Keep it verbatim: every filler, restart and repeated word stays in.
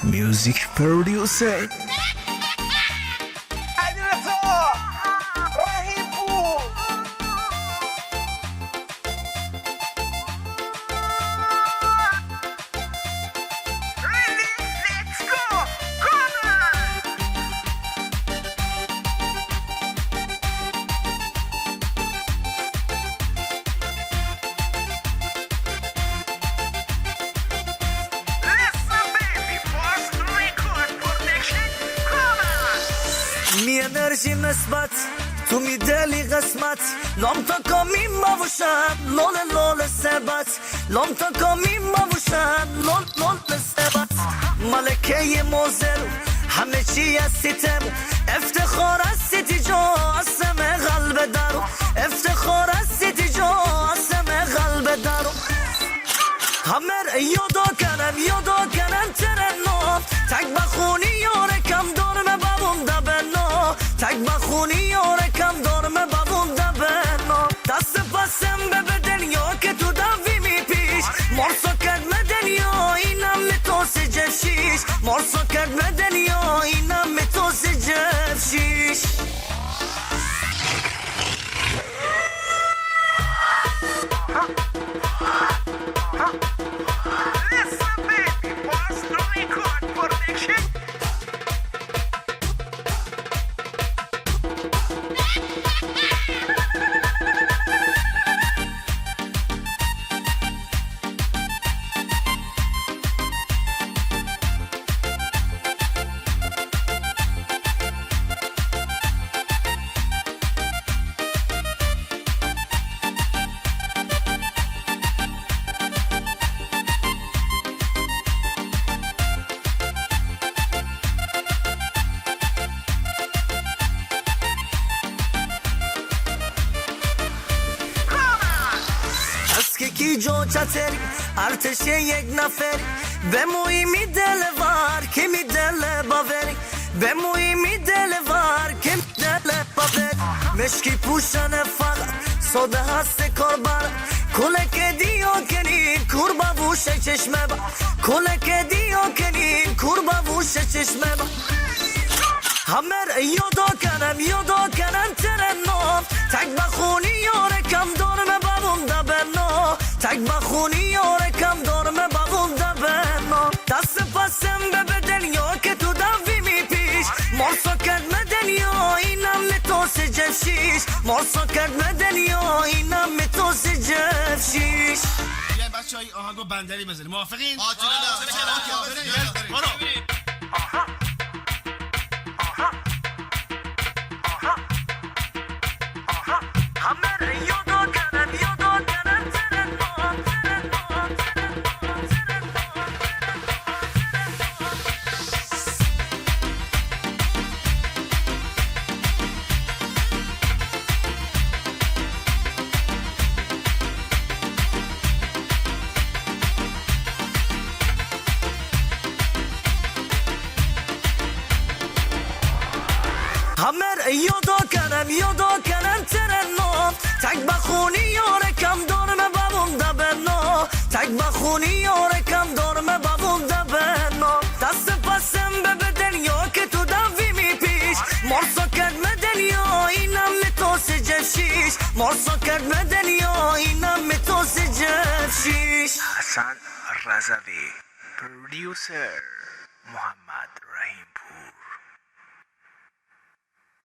Music producer. Mi energy me sbats, tu mi deli qasmats, lom to ko mi ma vushat, lole lole sebats, lom to ko mi ma vushat, lol lol sebats. Maleke ye mozeru, hame chia sitem, efte khora siti jo, aseme galbe daru, efte khora siti jo, aseme galbe daru. Hamer yodo kanem, yodo kanem tereno. Tak ba khuni yore kam dorme babum da beno. Tak ba khuni yore kam dorme babum da beno. Dast pasem be beden yo ke tu da vi mi pish. Morso kad me den yo, inam me to se jefshish. Morso kad me den yo, inam me to se jefshish. Aske ki jo chateri, arteshe yek naferi, be mui mi dele var, ki mi dele baveri, be mui mi dele var, ki mi dele baveri. Meşki puşane fakat, soda hasse korban, kule ke diyo kenin, kurba vuşe çeşme ba, kule ke diyo kenin, kurba vuşe çeşme ba. Hamer yodo kanem, yodo kanem tereno. Tak ba khuni yore kam dorme babum da beno. Tak ba khuni yore kam dorme babum da beno. Dast pasem be beden yo ke tu da vi mi pish. Morso kad me den yo, inam me to se jefshish. Morso kad me den yo, inam me to se jefshish. بیاین بچه‌ها این آهنگو بندری بزنیم. موافقین؟ آتیلا. آتیلا. برو. Hamer yodo kanem, yodo kanem tereno. Tak ba khuni yore kam dorme babum da beno. Tak ba khuni yore kam dorme babum da beno. Dast pasem be beden yo ke tu da vi mi pish. Morso kad me den yo, inam me to se jefshish. Morso kad me den yo, inam me to se jefshish. Hasan Razavi, producer Muhammad Rahim.